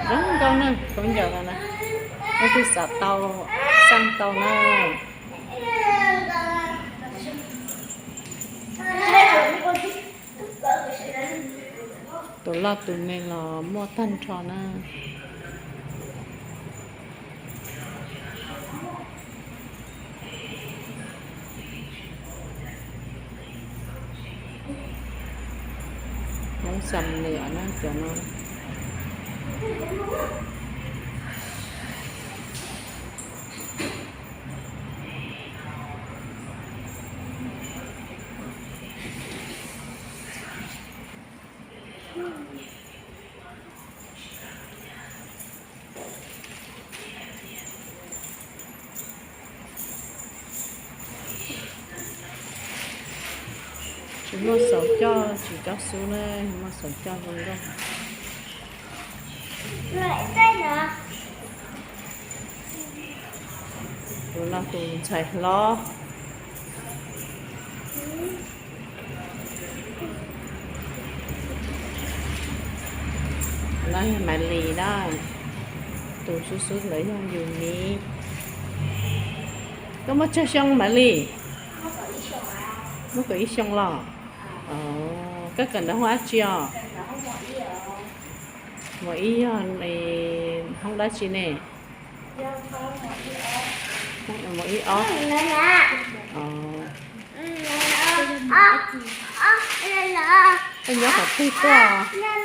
Zoo nkauj na, khaub ncaws no na. Leej twg xav tau, xaj tau na. Tus loj tus me los muaj tag nrho na. Hmoob Xam Nuam na cov no. Tsis muaj xauv coj, tsis coj xub na, muaj xauv coj zoo nkauj. Tus no tus ntxhais hlob. No yog Maiv Lis na, tus xub xub ntawd yog yus miv. Koj muaj tsawg xyoo Maiv Lis? Muaj kaum ib xyoo los? Koj kawm ntawv hoob dab tsi os? Hoob ib yog hoob dab tsi ne? Hoob ib ob. Koj nyob qhov twg tuaj?